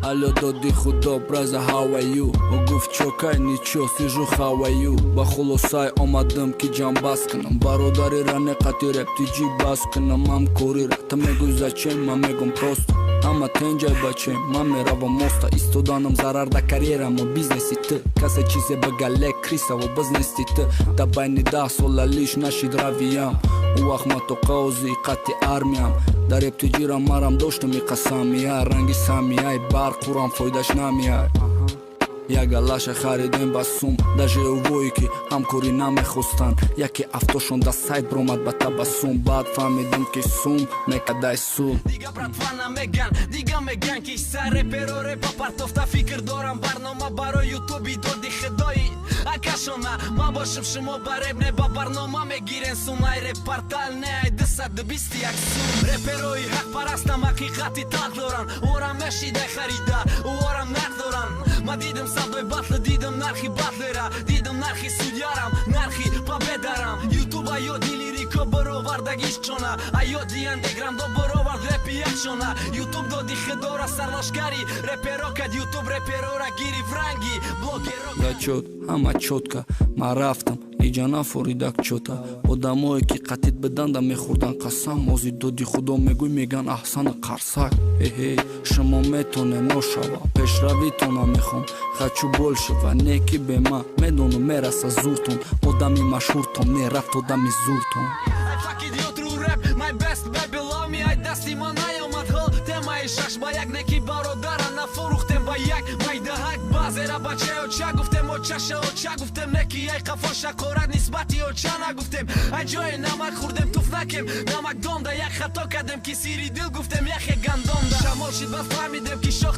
Алло, доди худо, браза, how are you? Ӯ гуфт: «Чокай, ничо, сижу, хаваю». Ба хулосай омадам, ки ҷамъбаст кунам. Бародарира не қати рептиҷӣ бас кунам ҳамкорира. Та мегӯй: «Зачем?» Ман мегӯм: «Просто ҳама тенҷай, бачем». Ман меравам моста, истоданам зарар да карьерамо, бизнеси ту. Касе чизе ба гале крисаво бизнести ту. Да байни 10 сола лиш нашид равиям. Ӯ вақт ма то қози қати армиям. Дар рептиҷира марам доштам и қасамия. Ранги самияй барқ хӯрам, фоидаш намеяй. Як галаша харидем ба сум. Даже увое ки ҳамкорӣ намехостанд, яке автошон да сайт бромад ба табассум. Баъд фаҳмидам, ки сум мекадай сул. Дига, братва, намеган, дига меган, ки сар реперо репа партофта. Фикр дорам барнома барои ютуби доди худои акашона. Ман бошам, шумо ба реп не, ба барнома мегирен сум. Ай репортал не, ай 221 сум. Реперои ҳақпарастам ҳақиқати талх доран. Орам мешидай харида, орам нақд доран. Ма дидам савдои батла, дидам нархи батлера, дидам нархи судьярам, нархи победарам. Ютуба ёди лирико баровардагиш чона, а ёди андеграндо баровард репи якшона. Ютуб доди худора сарлашкари реперо кад. Ютуб реперора гирифт ранги блогеро. Зачёт, ҳама чётко. Ман рафтам иҷа, нафоридак чота. Одамое ки қатит биданда мехӯрдан қасам, ози доди худо мегӯй, меган: «Аҳсана, қарсак». Эҳе, шумо метоне ношава, пешравитона мехом. Хочу большего, не ки бема медонум, мераса зуртон. Одами машҳуртон не рафт, одами зуртон. Ай fuck idiot true rap, my best baby love me. Ай дасти ман наёмад ҳол темаи шаш ба як. Неки бародара нафурӯхтем ба як майдаҳак. Баъзера бачаи оча гуфтем, очаша оча гуфтем. Неки ай қафо шақорат нисбати оча нагуфтем. Ай ҷои намак хӯрдем, туф накем намакдонда. Як хато кардем, ки сири дил гуфтем, яхе гандонда. Шамол шид, ба фаҳмидем, ки шох.